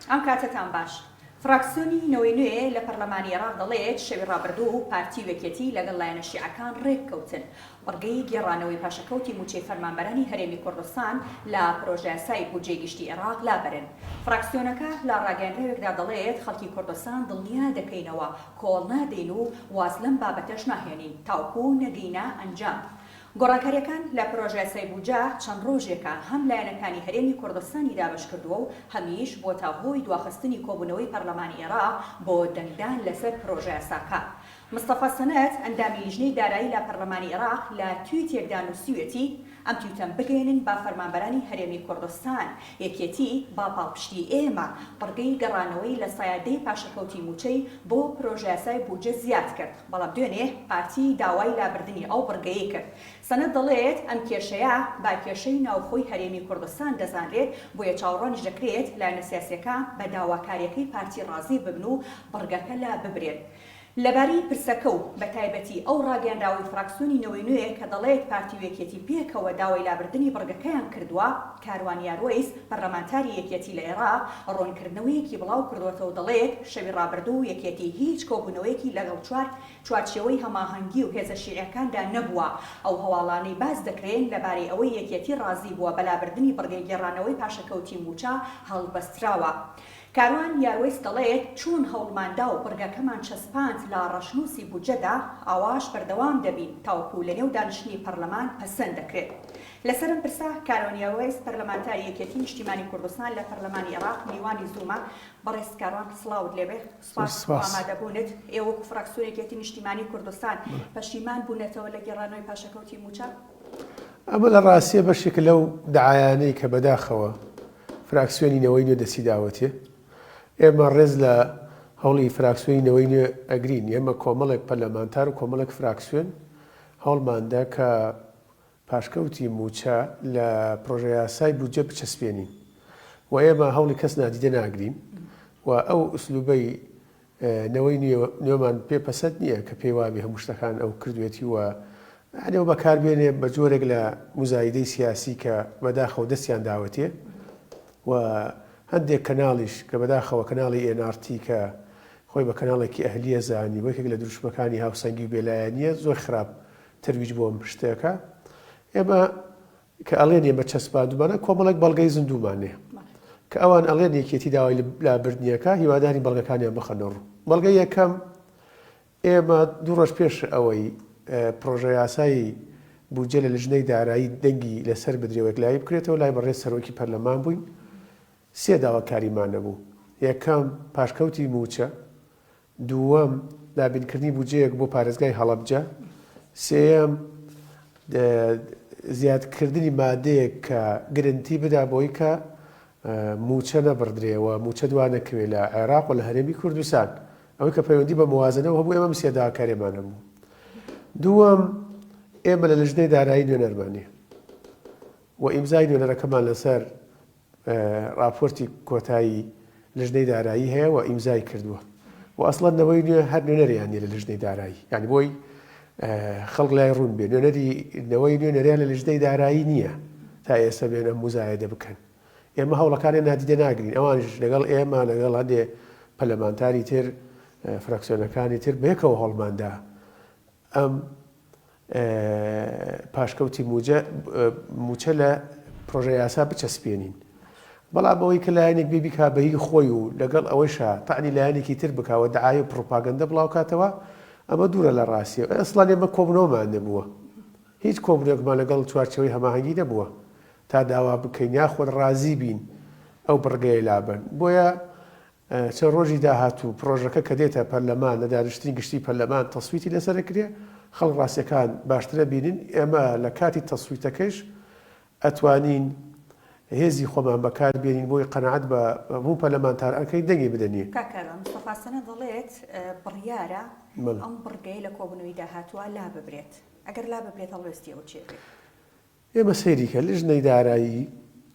ئەم کاتەتان باش. فراکسیۆنی نەوەی نوێ لە پەرلەمانی عێراق دەڵێت، شەوی ڕابردوو پارتی و یەکێتی لەگەڵ لایەنە شیعەکان ڕێککەوتن بڕگەی گێڕانەوەی پاشەکەوتی مووچەی فەرمانبەرانی هەرێمی کوردستان لە پرۆژەیاسای بودجەی گشتی عێراق لابەرن. فراکسیۆنەکە لە ڕاگەیەنراوێکدا دەڵێت، خەڵکی کوردستان دڵنیا دەکەینەوە کۆڵ نادەین و واز لەم بابەتەش ناهێنین تاوکو نەگەینە ئەنجام. گۆڕانکارییەکان لە پرۆژەیاسای بودجە چەند ڕۆژێکە هەم لایەنەکانی هەرێمی کوردستانی دابەشکردووە و هەمیش بۆتە هۆی دواخستنی کۆبوونەوەی پەرلەمانی عێراق بۆ دەنگدان لەسەر پرۆژەیاساکە. مستەفا سەنەد، ئەندامی لیژنەی دارایی لە پەرلەمانی عێراق لە تویتێکدا نووسیویەتی، ئەم تویتەم بگەیەنن بە فەرمانبەرانی هەرێمی کوردستان، یەکێتی بە پاڵپشتی ئێمە بڕگەی گەڕانەوەی لە سەیادەی پاشەکەوتی مووچەی بۆ پرۆژەیاسای بودجە زیاد کرد، بەڵام دوێنێ پارتی داوای لابردنی ئەو بڕگەیەی کرد. سەنەد دەڵێت، ئەم کێشەیە بە کێشەی ناوخۆی هەرێمی کوردستان دەزانرێت، بۆیە چاوەڕوانیش دەکرێت لایەنە سیاسییەکان بە داواکارییەکەی پارتی ڕازی ببن و بڕگەکە لاببرێت. لەبارەی پرسەکە و بەتایبەتی ئەو ڕاگەیەنراوەی فراکسیۆنی نەوەی نوێ کە دەڵێت پارتی و یەکێتی پێکەوە داوای لابردنی بڕگەکەیان کردووە، کاروان یاروەیس، پەرلەمانتاری یەکێتی لە عێراق ڕوونکردنەوەیەکی بڵاوکردووەتەوە دەڵێت، شەوی ڕابردوو یەکێتی هیچ کۆبوونەوەیەکی لەگەڵ چوار چوارچێوەی هەماهەنگی و هێزە شیعیەکاندا نەبووە، ئەو هەواڵانەی باس دەکرێن لەبارەی ئەوەی یەکێتی ڕازی بووە بە لابردنی بڕگەی گێڕانەوەی پاشەکەوتی مووچە هەڵبەستراوە. کاروان یاروەیس دەڵێت، چۆن هەوڵماندا و بڕگەکەمان چەسپاند لە ڕەشنووسی بودجەدا، ئاواش بەردەوام دەبین تاوەکو لەنێو دانیشتنی پەرلەمان پەسەند دەکرێت. لەسەر ئەم پرسە، کاروان یاروەیس، پەرلەمانتاری یەکێتی نیشتیمانی کوردستان لە پەرلەمانی عێراق میوانی زوومە. بەڕێز کاروان سڵاوت لێبێ، سوپاس بۆ ئامادەبوونت. ئێوە وەکو فراکسیۆنی یەکێتی نیشتیمانی کوردستان پەشیمان بوونەتەوە لە گێڕانەوەی پاشەکەوتی مووچە؟ ئەمە لە ڕاستیە بەشێکە لەو دەعایانەی کە بەداخەوە فراکسیۆنی نەوەی نوێ دەستی داوەتێ. ئێمە ڕێز لە هەوڵی فراکسیۆنی نەوەی نوێ ئەگرین. ئێمە کۆمەڵێک پەرلەمانتار و کۆمەڵێک فراکسیۆن هەوڵماندا کە پاشکەوتی مووچە لە پڕۆژەیاسای بودجە بچەسپێنین و ئێمە هەوڵی کەس نادیدە ناگرین و ئەو ئوسلوبەی نەوەی نوێمان پێ پەسەند نییە کە پێی وابێ هەموو شتەکان ئەو کردوێتی و یانی ئەو بەکار بێنێ بە جۆرێک لە موزایدەی سیاسی کە بەداخەوە دەستیان داوەتێ و هەندێک کەناڵیش کە بەداخەوە کەناڵی ئێن ئاڕ تی کە خۆی بە کەناڵێکی ئەهلیە زانی و یەکێک لە دروشمەکانی هاوسەنگی و بێلایەنیە زۆر خراپ تەرویج بۆ ئەم شتەکە ئێمە کە ئەڵێن ئێمە چەسپاندومانە کۆمەڵێک بەڵگەی زیندوومان هەیە کە ئەوان ئەڵێن یەکێتی داوای لابردنیەکە هیواداری بەڵگەکانیان بخەنە ڕوو بەڵگە یەکەم ئێمە دوو ڕۆژ پێش ئەوەی پرۆژە یاسایی بودجە لە لژنەی دارایی دەنگی لەسەر بدرێ و یەکلایی بکرێتەوە لای بەڕێز سەرۆکی پەرلەمان بووین سێ داواکاریمان هەبوو یەکەم پاشکەوتی مووچە دووەم، دابینکردنی بودجەیەک بۆ پارێزگای هەڵەبجە. سێیەم، زیادکردنی مادەیەک کە گرنتی بدا بۆی کە مووچە نەبڕدرێ و مووچە دوا نەکەوێ لە عێراق و لە هەرێمی کوردستان. ئەوەی کە پەیوەندی بە موازنەوە هەبوو ئێمە ئەم سێ داواکارییەمان هەبوو. دووەم، ئێمە لە لیژنەی دارایی نوێنەرمان نییە و ئیمزای نوێنەرەکەمان لەسەر ڕاپۆرتی کۆتایی لژنەی دارایی هەیە و ئیمزای کردووە و ئەسڵەن نەوەی نوێ هەر نوێنەریان نیە لە لژنەی دارایی یعنی بۆی خەڵک لای ڕوون بێ نوێنەری نەوەی نوێ نەریان لە لژنەی دارایی نییە تا ئێستا بێن ئەم موزایەدە بکەن ئێمە هەوڵەکانیان نادیدە ناگرین ئەوانیش لەگەڵ ئێمە لەگەڵ هەندێ پەرلەمانتاری تر فراکسیۆنەکانی تر بەیەکەوە هەوڵماندا ئەم پاشکەوتی مووچە لە پرۆژە یاسا بچەسپێنین. بەڵام ئەوەی کە لایەنێک بێ بیکا بە هی خۆی و لەگەڵ ئەوەیشا تەعنی لایەنێکی تر بکا و دەعایە و پڕوپاگەندە بڵاوکاتەوە، ئەمە دوورە لە ڕاستی. ئەسڵەن ئێمە کۆبوونەوەمان نەبووە. هیچ کۆبوونەوەکمان لەگەڵ چوارچێوەی هەماهەنگی نەبووە تا داوا بکەین یاخود ڕازی بین ئەو بڕگەیە لابەن. بۆیە چەند ڕۆژی داهاتوو پڕۆژەکە کە دێتە پەرلەمان لە دانیشتنی گشتی پەرلەمان تەسویتی لەسەر ئەکرێ، خەڵک ڕاستیەکان باشتر ئەبینن، ئێمە لە کاتی تەسویتەکەیش ئەتوانین هێزی خۆمان بەکار بێنین بۆی قەناعەت بە هەموو پەرلەمانتار ئەکەین دەنگی بدەنێ. کاک کاروان مستەفا سەنە دەڵێت بڕیارە ئەم بڕگەیە لە کۆبوونەوەی داهاتووە لاببرێت، ئەگەر لاببرێت هەڵوێستی ئەو چی ئەبێت؟ ئێمە سەیری کە لیژنەی دارایی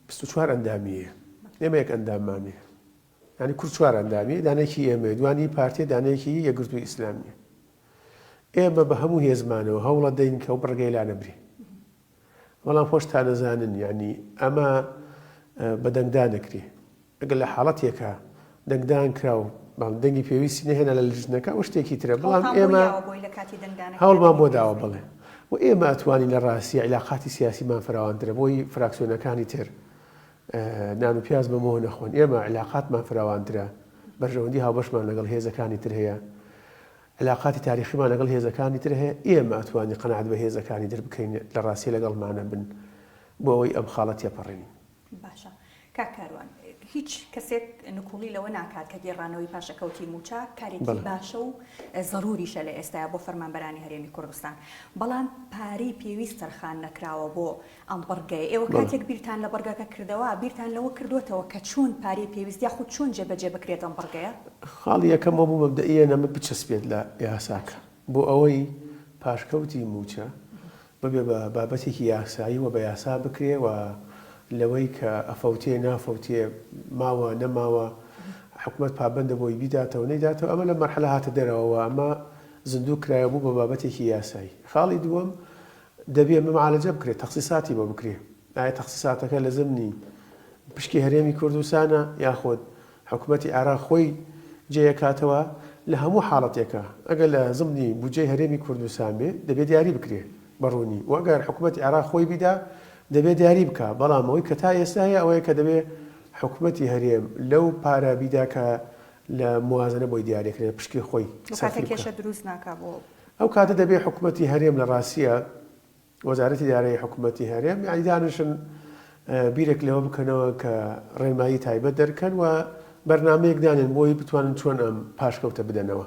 24 ئەندامی هەیە ئێمە یەک ئەنداممان هەیە یعنی کورد چوار ئەندامی دانێکی ئێمە دوانی پارتیە دانێکی یەکگرتووی ئیسلامیە ئێمە بە هەموو هێزمانەوە هەوڵە دەین کە و بڕگەی لا نەبرێ بەڵام خۆشتان نەزانن یعنی ئەمە بە دەنگدان دەکرێ ئەگەر لە حاڵەتێکا. دەنگدان کرا و بەڵام دەنگی پێویستی نەهێنا لە لجنەکە ئەوە شتێکی ترە بەڵام ئێمە هەوڵمان بۆ داوە بڵێ و ئێمە ئەتوانین لە ڕاستی عیلاقاتی سیاسیمان فراوانترە بۆی فراکسیۆنەکانی تر نان و پیاز بەمەوە نەخۆن ئێمە عیلاقاتمان فراوانترە بەرژەوەندی هاوبەشمان لەگەڵ هێزەکانی تر هەیە عیلاقاتی تاریخیمان لەگەڵ هێزەکانی تر هەیە ئێمە ئەتوانین قەناعەت بە هێزەکانی تر بکەین لە ڕاستی لەگەڵمانە بن بۆ ئەوەی ئەم خاڵە تێپەڕێنین. باشە کاک کاروان هیچ کەسێک نکوڵی لەوە ناکات کە گێڕانەوەی پاشەکەوتی مووچە کارێکی باشە و زەروریشە لە ئێستایا بۆ فەرمانبەرانی هەرێمی کوردستان بەڵام پارەی پێویست تەرخان نەکراوە بۆ ئەم بڕگەیە ئێوە کاتێک بیرتان لە بڕگەکە کردەوە بیرتان لەوە کردووەتەوە کە چۆن پارەی پێویست یاخود چۆن جێبەجێ بکرێت ئەم بڕگەیە؟ خاڵی یەکەم وەبوو مەبدەئیەن ئەمە بچەسپێت لە یاساکە بۆ ئەوەی پاشکەوتی مووچە ببێ بە بابەتێکی یاسایی و بە یاسا بکرێ و لەوەی کە ئەفەوتێ نافەوتێ ماوە نەماوە حکومەت پابەندە بۆی بیداتەوە نەیداتەوە ئەمە لە مەرحەلە هاتە دەرەوە و ئەمە زیندوو کرایەوە بوو بە بابەتێکی یاسایی. خاڵی دووەم دەبێ ئەمە معالەجە بکرێ تەخسیساتی بۆ بکرێ ئایا تەخسیساتەکە لە زمنی پشکی هەرێمی کوردستانە یاخود حکومەتی عێراق خۆی جێیەکاتەوە، لە هەموو حاڵەتێکا ئەگەر لە زمنی بودجەی هەرێمی کوردستان بێ دەبێ دیاری بکرێ بە ڕوونی و ئەگەر حکومەتی عێراق خۆی بیدا دەبێ دیاری بکا، بەڵام ئەوەی کە تا ئێستا هەیە ئەوەیە کە دەبێ حکومەتی هەرێم لەو پارە بیدا کە لە موازنە بۆی دیاری کرێ پشکی خۆی ئەو کاتە سەرفی بکا. کێشە دروست ناکا بۆ. ئەو کاتە دەبێ حکومەتی هەرێم لە ڕاستیا وەزارەتی دارایی حکومەتی هەرێم یانی دانیشن بیرێک لەوە بکەنەوە کە ڕێنمایی تایبەت دەرکەن و بەرنامەیەک دانێن بۆی بتوانن چۆن ئەم پاشکەوتە بدەنەوە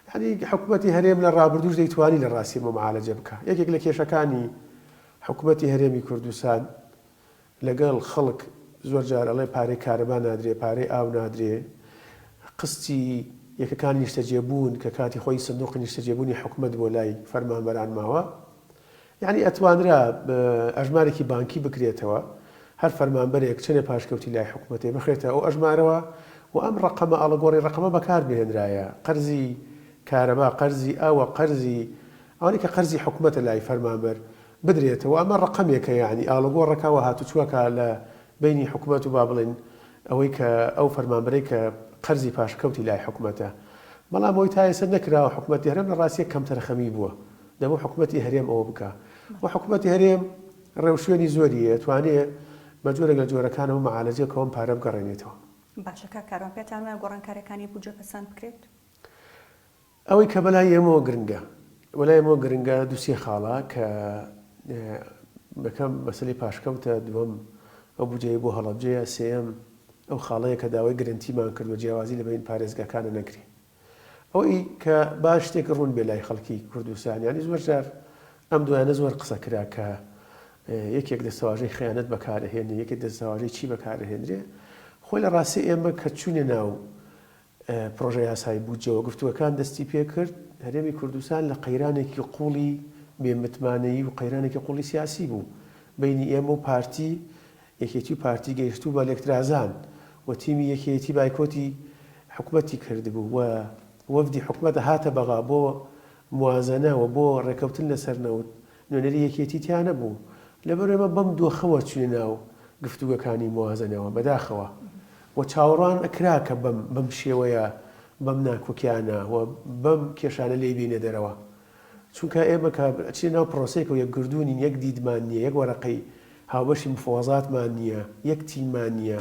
یعنی حکومەتی هەرێم لە ڕابردووش دەیتوانی لە ڕاستی ممعالەجە بکە یەکێک لە کێشەکانی حکومەتی هەرێمی کوردستان لەگەڵ خەڵک زۆر جار ئەڵێ پارەی کارەبا نادرێ، پارەی ئاو نادرێ، قستی یەکەکانی نیشتەجێبوون کە کاتی خۆی سندوقی نیشتەجێبوونی حکومەت بۆ لای فەرمانبەران ماوە یەعنی ئەتوانرا ئەژمارێکی بانکی بکرێتەوە هەر فەرمانبەرێک چەنێ پاشکەوتی لای حکومەتێ بخرێتە ئەو ئەژمارەوە و ئەم ڕەقەمە ئاڵوگۆڕی ڕەقەمە بەکار بهێنرایە قەرزی کارەبا قەرزی ئاوە قەرزی ئەوانەی کە قەرزی حکومەتە لای فەرمانبەر بدرێتەوە ئەمە ڕەقەمێکە یەعنی ئاڵوگۆڕەکە و هاتوچوەکە لە بەینی حکومەت و با بڵێین ئەوەی کە ئەو فەرمانبەرەی کە قەرزی پاشکەوتی لای حکومەتە بەڵام ئەوەی تا ئێستا نەکراوە حکومەتی هەرێم لە ڕاستیە کەمتەرخەمی بووە دەبوو حکومەتی هەرێم ئەوە بکا و حکومەتی هەرێم ڕێوشوێنی زۆری هەیە توانێ بە جۆرێک لە جۆرەکان ئەوە معالەجە کە ئەم پارە بگەڕێنێتەوە. باشە کاک کاروان پێتان وایە گۆڕانکاریەکانی بودجە پەسەند بکرێت؟ ئەوەی کە بەلای ئێمەوە گرنگە بەلای ئێمەوە گرنگە دوو سێ خاڵە کە یەکەم مەسەلەی پاشکەوتە، دووەم ئەو بودجەیە بۆ هەڵەبجەیە، سێیەم ئەو خاڵەیە کە داوای گرەنتیمان کردووە جیاوازی لە بەین پارێزگاکانە نەکرێ. ئەوەی کە با شتێک ڕوون بێ لای خەڵکی کوردستان یانی زۆر جار ئەم دوایانە زۆر قسە کرا کە یەکێک دەستەواژەی خەیانەت بەکارئەهێنێ یەکێک دەستەواژەی چی بەکارئەهێنرێ خۆی لە ڕاستی ئێمە کە چوینە ناو پڕۆژەیاسای بودجەوە گفتوگۆکان دەستیپێکرد، هەرێمی کوردستان لە قەیرانێکی قوڵی بێ متمانەیی و قەیرانێکی قوڵی سیاسی بوو، بەینی ئێمە و پارتی، یەکێتی و پارتی گەیشتبوو بە لێکترازان و تیمی یەکێتی بایکۆتی حکومەتی کردبوو و وەفدی حکومەت هاتە بەغا بۆ موازەنە و بۆ ڕێکەوتن لەسەر نەوت، نوێنەری یەکێتی تیا نەبوو، لەبەر ئێمە بەم دۆخەوە چوینە ناو گفتوگۆکانی موازەنەوە، بەداخەوە و چاوەڕوان ئەکرا کە بەم بەم شێوەیە بەم ناکۆکیانە و بەم کێشانە لێی بێینە دەرەوە. چونکە ئێمە کە ئەچینە ناو پرۆسەیەکەوە یەکگرتوو نین، یەک دیدمان نییە، یەک وەرەقەی هاوبەشی مفاوەزاتمان نییە، یەک تیممان نییە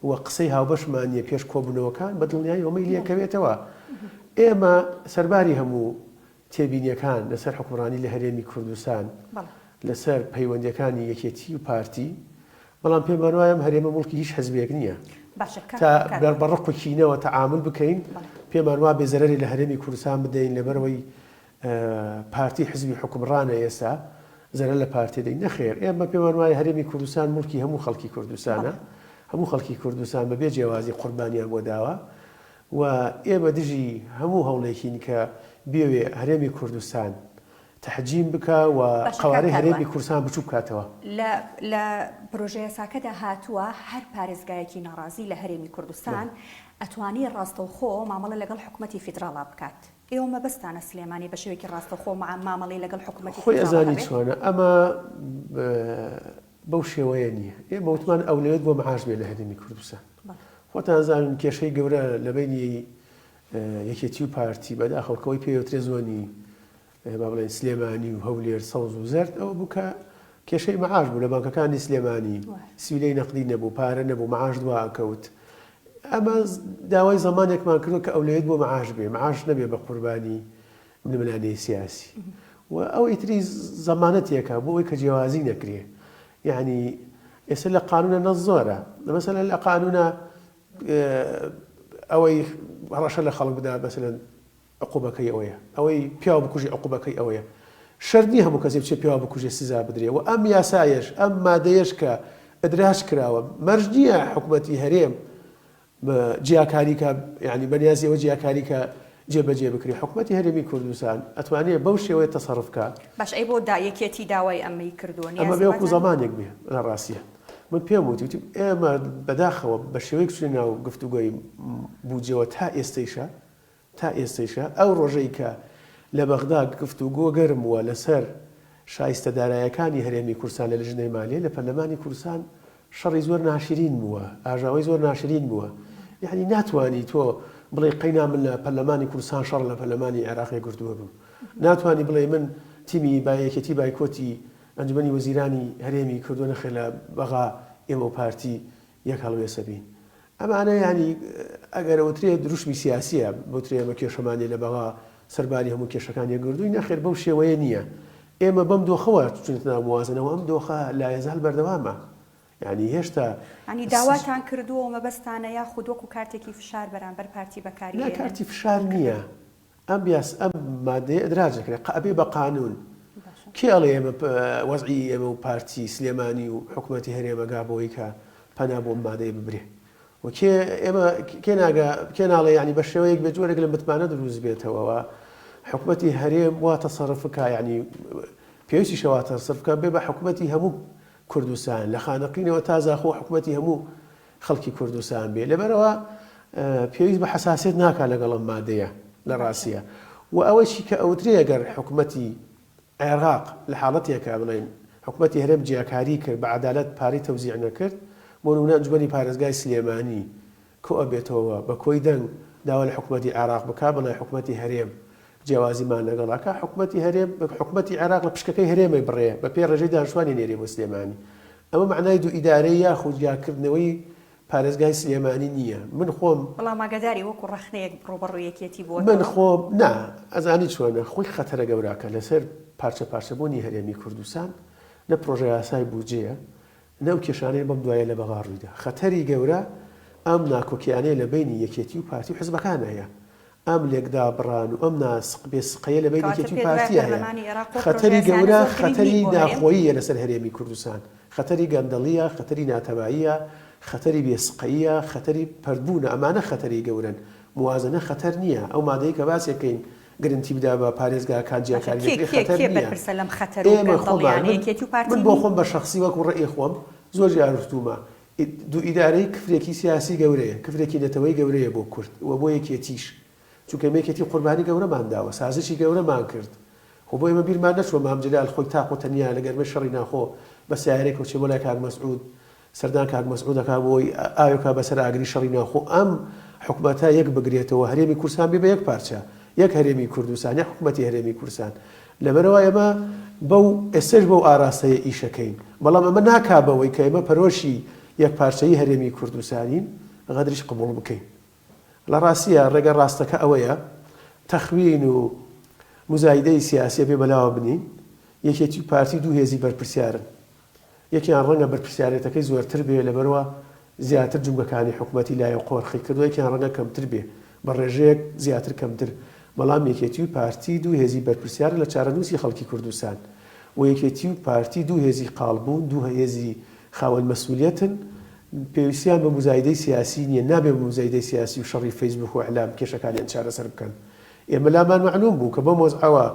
و قسەی هاوبەشمان نییە پێش کۆبوونەوەکان، بە دڵنیایی ئەمەی لێکەوێتەوە. ئێمە سەرباری هەموو تێبینیەکان لەسەر حوکمڕانی لە هەرێمی کوردستان، لەسەر پەیوەندیەکانی یەکێتی و پارتی، بەڵام پێمان وایە ئەم هەرێمە موڵکی هیچ حزبێک نییە تا بە ڕق و کینەوە تەعامول بکەین، پێمان وابێ زەرەرێ لە هەرێمی کوردستان بدەین لەبەرئەوەی پارتی حزبی حوکمڕانە ئێستا زەرەر لە پارتی دەین، نەخێر ئێمە پێمان وایە هەرێمی کوردستان موڵکی هەموو خەڵکی کوردستانە، هەموو خەڵکی کوردستان بەبێ جیاوازی قوربانیان بۆ داوە، و ئێمە دژی هەموو هەوڵێکین کە بیەوێ هەرێمی کوردستان تەحجیم بکا و باشە کاک قەوارەی کاروان، هەرێمی کوردستان بچووک بکاتەوە. لە لە پرۆژەیاساکەدا هاتووە هەر پارێزگایەکی ناڕازی لە هەرێمی کوردستان ئەتوانی ڕاستەوخۆ مامەڵە لەگەڵ حکومەتی فیدراڵا بکات. ئێوە مەبەستتانە سلێمانی بە شێوەیەکی ڕاستەوخۆ مامەڵەی لەگەڵ حکومەتی خۆی فیدراڵا ئەزانی هەبێت؟ چۆنە ئەمە بەو شێوەیە نییە. ئێمە وتمان ئەولەوێت بۆ مەعاش بێ لە هەرێمی کوردستان. خۆتان زانن کێشەی گەورە لە بەینی یەکێتی و پارتی بەداخەوە کە ئەوەی پێوترێ زۆنی با بڵێن سلێمانی و هەولێر سەوز و زەرد ئەوە بوو کە کێشەی مەعاش بوو لە بانکەکانی سلێمانی سیولەی نەقدی نەبوو پارە نەبوو مەعاش دوا ئەکەوت ئەمە داوای زەمانێکمان کردو کە ئەولەویەت بۆ مەعاش بێ مەعاش نەبێ بە قوربانی ململانێی سیاسی و ئەو ئیتری زەمانەتێکە بۆ ئەوەی کە جیاوازی نەکرێ یعنی ئێستا لە قانونە نەس زۆرە مەسەلەن لە قانونە ئەوەی هەڕەشە لە خەڵک بدا مەسەلەن عقوبەکەی ئەوەیە ئەوەی پیاو بکوژی عقوبەکەی ئەوەیە شەرت نییە هەموو کەسێ بچێ پیاو بکوژێ سزا بدرێ و ئەم یاسایەش ئەم مادەیەش کە ئیدراج کراوە مەرج نییە حکومەتی هەرێم جیاکاری کە یانی بەنیازی ئەوە جیاکاری کە جێبەجێ بکرێ حکومەتی هەرێمی کوردستان ئەتوانێ بەو شێوەیە تەسەڕف کا. باش ئەی بۆ دا یەکێتی داوای ئەمەی کردووە ئەمە نیازی بێ وەکو واتان؟ زەمانێک بێ لە ڕاستیە من پێم وتی وتیم ئێمە بەداخەوە بە شێوەیەک چوینە ناو گفتوگۆی بودجەوە تا ئێستەیشە تا ئێستەیشە ئەو ڕۆژەی کە لە بەغدا گفتوگۆ گەرم بووە لەسەر شایستە دارایەکانی هەرێمی کوردستان لە لجنەی مالیە لە پەرلەمانی کوردستان شەڕی زۆر ناشرین بووە، ئاژاوەی زۆر ناشرین بووە. یەعنی ناتوانی تۆ بڵێی قەینا من لە پەرلەمانی کوردستان شەڕ لە پەرلەمانی عێراق یەکگرتووە بم. ناتوانی بڵێی من تیمی با یەکێتی بایکۆتی ئەنجومەنی وەزیرانی هەرێمی کردووە نەخێر لە بەغا ئێمە و پارتی یەک هەڵوێستە بین. ئەمانە یانی ئەگەر ئەوترێ دروشمی سیاسیە بوترێ ئێمە کێشەمان نیە لە بەغا سەرباری هەموو کێشەکان یەکگرتووین نەخێر بەو شێوەیە نیە. ئێمە بەم دۆخەوە چوینەتە ناو موازنەوە ئەم دۆخە لایەزال بەردەوامە یانی هێشتا یانی داواتان کردووە و مەبەستانە یاخود وەکو کارتێکی فشار بەرامبەر پارتی بەکاری نا ئێنن؟ کارتی فشار نیە ئەم یاس ئەم مادەیە ئیدراج دەکرێت قە ئەبێ بە قانون باشە. کێ ئەڵێ ئێمە وەزعی ئێمە و پارتی سلێمانی و حکومەتی هەرێم ئەگا بەوەی کە پەنا بۆ ئەم مادەیە ببرێ و کێ ئێمە کێ ناگا کێ ناڵێ یانی بە شێوەیەک بێ جۆرێک لە متمانە دروست بێتەوە و حکومەتی هەرێم وا تەسەرف بکا یانی پێویستیشە وا تەسەرف بکا بێ بە حکومەتی هەموو کوردستان لە خانەقینەوە تا زاخۆ حکومەتی هەموو خەڵکی کوردستان بێ لەبەرئەوە پێویست بە حەساسیەت ناکا لەگەڵ ئەم مادەیە لە ڕاستیە و ئەوەشی کە ئەوترێ گەر حکومەتی عێراق لە حاڵەتێکا بڵێین حکومەتی هەرێم جیاکاری کرد بە عەدالەت پارەی تەوزیع نەکرد بۆ نمونە ئەنجومەنی پارێزگای سلێمانی کۆئەبێتەوە بە کۆی دەنگ داوا لە حکومەتی عێراق بکا بڵێ حکومەتی هەرێم جیاوازیمان لەگەڵ ئەکا حکومەتی هەرێم حکومەتی عێراق لە پشکەکەی هەرێمەی بڕێ بە پێی ڕێژەی دانیشتوانی نێرێ بۆ سلێمانی ئەمە مەعنای دوو ئیدارەی یاخود جیاکردنەوەی پارێزگای سلێمانی نییە من خۆم بەڵام ئاگاداری وەکو ڕەخنەیەک ڕووبەڕووی یەکێتی من بووەتەوە؟ خۆم نا ئەزانی چۆنە خۆی خەتەرە گەوراکە لەسەر پارچە پارچەبوونی هەرێمی کوردستان نە پڕۆژەیاسای بودجەیە نە ئەو کێشانەی بەم دوایە لە بەغا ڕوویدا خەتەری گەورە ئەم ناکۆکیانەیە لە بەینی یەکێتی و پارتی و حزبەکان هەیە ئەم لێکدابڕان و ئەم ناسق بێ سقەیە لە بەینی کەواتە یەکێتی و پێت وایە پارتیە هەیە. پەرلەمانی عێراق بۆ خەتەری پرۆژەیاسایانە گەورە زۆر گرنگ خەتەری نین بۆ هەرێم؟ ناخۆییە لەسەر هەرێمی کوردستان. خەتەری گەندەڵییە، خەتەری ناتەباییە، خەتەری بێ سقەییە، خەتەری پەرتبوونە، ئەمانە خەتەری گەورەن. موازنە خەتەر نییە. ئەو مادەی کە باسی ئەکەین گرنتی بدا بە پارێزگاکان باشە جیاکاری کێ نەکرێ کێ خەتەر کێ نییە. بەرپرسە لەم خەتەر و ئێمە خۆمان گەندەڵیانە؟ من یەکێتی و پارتی من بۆ نین؟ خۆم بە شەخسی وەکوو ڕەئی خۆم زۆر جار وتوومە دوو ئیدارەیی کفرێکی سیاسی گەورەیە، کفرێکی نەتەوەیی گەورەیە بۆ کورد و بۆ یەکێتیش، چونکە ئێمە یەکێتی قوربانی گەورەمان داوە، سازشی گەورەمان کرد، خۆ بۆ ئێمە بیرمان نەچووە مام جەلال خۆی تاق و تەنیا لە گەرمەی شەڕی ناخۆ بە سەیارەیەکەوە چێ بۆ لای کاک مەسعود سەردان کاک مەسعود ئەکا بۆ ئەوەی ئاوێک بکا بەسەر ئاگری شەڕی ناوخۆ ئەم حکومەتە یەک بگرێتەوە هەرێمی کوردستان بێ بە یەک پارچە یەک هەرێمی کوردستان یەک حکومەتی هەرێمی کوردستان لەبەرئەوە ئێمە بەو ئێستەش بەو ئاراستەیە ئیشەکەین بەڵام ئەمە ناکا بەوەی کە ئێمە پەرۆشی یەکپارچەیی هەرێمی کوردستانین غەدریش قبوڵ بکەین لە ڕاستیا ڕێگە ڕاستەکە ئەوەیە تەخوین و موزایدەی سیاسیە بێ بەلاوە بنین یەکێتی و پارتی دوو هێزی بەرپرسیارن یەکیان ڕەنگە بەرپرسیارێتەکەی زۆرتر بێ لەبەرئەوە زیاتر جومگەکانی حکومەتی لایە قۆرخی کردوە یەکیان ڕەنگە کەمتر بێ بە ڕێژەیەک زیاتر کەمتر بەڵام یەکێتی و پارتی دوو هێزی بەرپرسیارن لە چارەنووسی خەڵکی کوردستان و یەکێتی و پارتی دوو هێزی قاڵبوون دوو هێزی خاوەن مەسولیەتن پێویستیان بە موزایدەی سیاسی نیە نابێ بە موزایدەی سیاسی و شەڕی فەیسبوک و ئیعلام کێشەکانیان چارەسەر بکەن ئێمە لامان مەعلوم بوو کە بەم وەزعەوە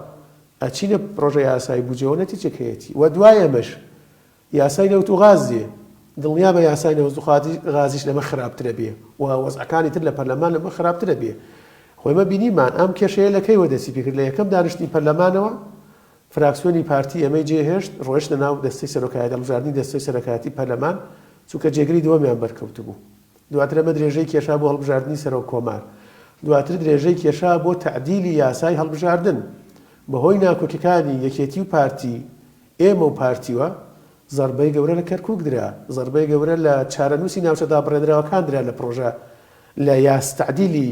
ئەچینە پڕۆژە یاسای بوجەوە نەتیجەکەیەتی و دوای ئەمەش یاسای نەوت و غاز دێ دڵنیابە یاسای نەوت و غازیش لەمە خراپترە بێ و وەزعەکانی تر لە پەرلەمان لەمە خراپترە بێ خۆ ئێمە بینیمان ئەم کێشەیە لە کەیوە دەستی پێکرد لە یەکەم دانیشتنی پەرلەمانەوە فراکسیۆنی پارتی ئێمەی جێهێشت ڕۆیشتە ناو دەستەی سەرۆکایەتی هەڵبژاردنی دەستەی سەرۆکایەتی پەرلەمان چونکە جێگری دووەمیان بەرکەوتبوو. دواتر ئەمە درێژەی کێشا بۆ هەڵبژاردنی سەرۆک کۆمار. دواتر درێژەی کێشا بۆ تەعدیلی یاسای هەڵبژاردن. بەهۆی ناکۆکیەکانی یەکێتی و پارتی، ئێمە و پارتیوە، زەربەی گەورە لە کەرکوک درا، زەربەی گەورە لە چارەنووسی ناوچە دابڕێنراوەکان درا لە پڕۆژە لە یاس تەعدیلی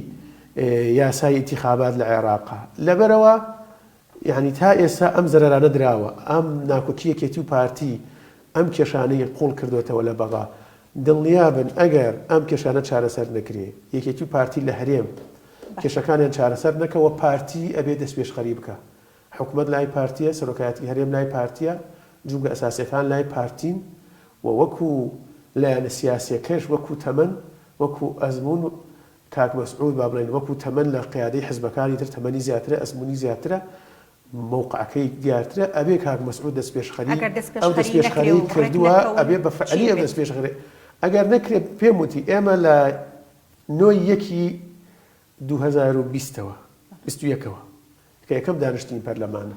یاسای ئینتیخابات لە عێراق. لەبەرئەوە یانی تا ئێستا ئەم زەرەرانە دراوە، ئەم ناکۆکی یەکێتی و پارتی ئەم کێشانەی قوڵ کردۆتەوە لە بەغا، دڵنیابن ئەگەر ئەم کێشانە چارەسەر نەکرێ، یەکێتی و پارتی لە هەرێم کێشەکانیان چارەسەر نەکەوە، پارتی ئەبێ دەستپێشخەری بکا. حکومەت لای پارتیە، سەرۆکایەتی هەرێم لای پارتیە، جومگە ئەساسیەکان لای پارتین و وەکو لایەنە سیاسیەکەش وەکو تەمەن، وەکو ئەزموون کاک مەسعود با بڵێین وەکو تەمەن لە قیادەی حزبەکانی تر تەمەنی زیاترە ئەزموونی زیاترە مەوقعەکەی دیارترە ئەبێ کاک مەسعود دەستپێشخەری ئەگەر ئەو دەستپێشخەری نەکرێ دەستپێشخەری و ڕێک کردووە نەکەون ئەبێ بە چی فعلی ئەم ئەبێت؟ دەستپێشخەری ئەگەر نەکرێ پێم وتی ئێمە لە نۆی یەکی 2020 ەوە 21 ەوە کە یەکەم دانیشتنی پەرلەمانە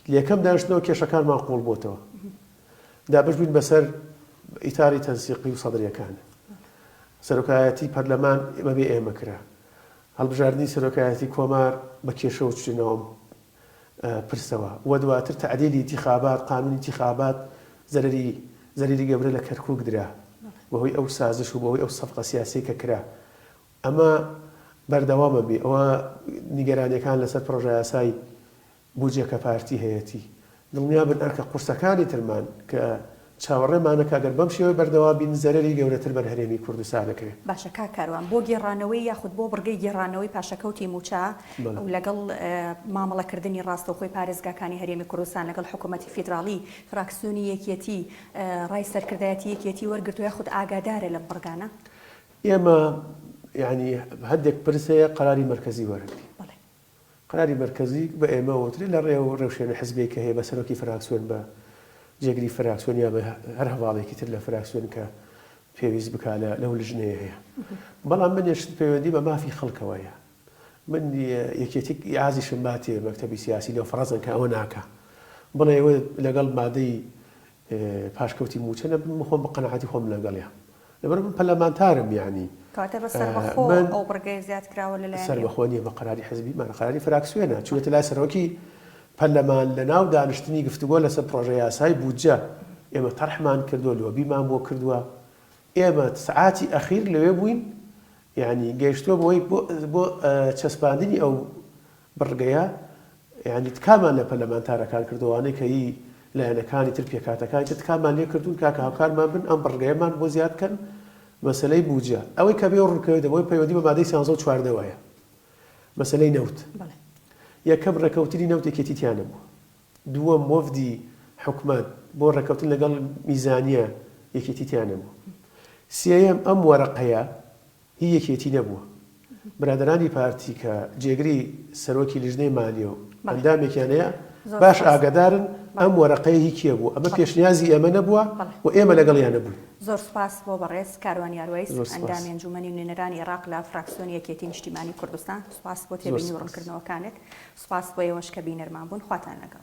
لە یەکەم دانیشتنەوە کێشەکانمان قوڵ بۆتەوە دابەش بووین بەسەر ئیتاری تەنسیقی و سەدریەکان سەرۆکایەتی پەرلەمان بەبێ ئێمە کرا. هەڵبژاردنی سەرۆکایەتی کۆمار بە کێشەوە چووە ناو ئەم پرسەوە و دواتر تەعدیلی ئینتیخابات، قانونی ئینتیخابات زەرەری زەرەری گەورە لە کەرکووک درا بەهۆی ئەو سازش و بەهۆی ئەو سەفقە سیاسیەی کە کرا. ئەمە بەردەوامە بێ ئەوە نیگەرانیەکان لەسەر پڕۆژەیاسای بودجە کە پارتی هەیەتی. دڵنیابن ئەرکە قورسەکانی ترمان کە چاوەڕێمانە کە گەر بەم شێوەیە بەردەوام بین زەرەری گەورەتر بەر هەرێمی کوردستان ئەکەوێ. باشە کاک کاروان بۆ گێڕانەوەی یاخود بۆ بڕگەی گێڕانەوەی پاشەکەوتی مووچە و لەگەڵ مامەڵەکردنی ڕاستەوخۆی پارێزگاکانی هەرێمی کوردستان لەگەڵ حکوومەتی فیدراڵی فراکسیۆنی یەکێتی ڕای سەرکردایەتی یەکێتی وەرگرتووە یاخود ئاگادارە لەم بڕگانە؟ ئێمە یانی هەندێک پرس هەیە قەراری مەرکەزی وەرەگرین. قەراری مەرکەزی بە ئێمە وترێ لە ڕێ و ڕێوشوێنە حزبیەی کە هەیە بە سەرۆکی فراکسیۆن بە جێگری فراکسیۆن یا بە هەر هەڤاڵێکی تر لە فراکسیۆن کە پێویست بکا لە لەو لژنەیە هەیە بەڵام من شت پەیوەندی بە مافی خەڵکەوە هەیە من یەکێتی ئازیشم باتێ مەکتەبی سیاسی لەو فەڕەزن کە ئەوە ناکا بڵێ ئێوە لەگەڵ مادەی پاشکەوتی مووچە نەبن من خۆم بە قەناعەتی خۆم لەگەڵیام لەبەر من پەرلەمانتارم یانی کەواتە بە سەربەخۆ من ئەو بڕگەیە زیاد کراوە لەلایەن ئێوە؟ سەربەخۆ نییە بە قەراری حزبیمان قەراری فراکسیۆنە چووەتە لای سەرۆکی پەرلەمان لە ناو دانیشتنی گفتوگۆ لەسەر پڕۆژە یاسای بودجە ئێمە تەرحمان کردووە لۆبیمان بۆ کردووە ئێمە سەعاتی ئەخیر لەوێ بووین یانی گەیشتووە بەوەی بۆ بۆ چەسپاندنی ئەو بڕگەیە یانی تکامان لە پەرلەمانتارەکان کردووە ئەوانەی کە هی لایەنەکانی تر پێکهاتەکانی تر تکامان لێ کردوون کاکە هاوکارمان بن ئەم بڕگەیەمان بۆ زیاد بکەن مەسەلەی بوجە ئەوەی کە بێ ڕوونکەوێتەوە پەیوەندی بە مادەی سیانزە و چواردەوە هەیە مەسەلەی نەوت یەکەم ڕێکەوتنی نەوت یەکێتی تیا نەبوو دووەم وەفدی حکومەت بۆ ڕێکەوتن لەگەڵ میزانیە یەکێتی تیا نەبوو سێیەم ئەم وەرەقەیە هی یەکێتی نەبووە. برادەرانی پارتی کە جێگری سەرۆکی لیژنەی مالیە و ئەندامێکیان هەیە باش ئاگادارن ئەم وەرەقەیە هی کێ بووە، ئەمە پێشنیازی ئێمە نەبووە و ئێمە لەگەڵیان نەبووین. زۆر سوپاس بۆ بەڕێز کاروان یاروەیس ئەندامی ئەنجومەنی نوێنەرانی عێراق لە فراکسیۆنی یەکێتی نیشتیمانی کوردستان، سوپاس بۆ تێبینی و ڕوونکردنەوەکانت، سوپاس بۆ ئێوەش کە بینەرمان بوون، خواتان لەگەڵ.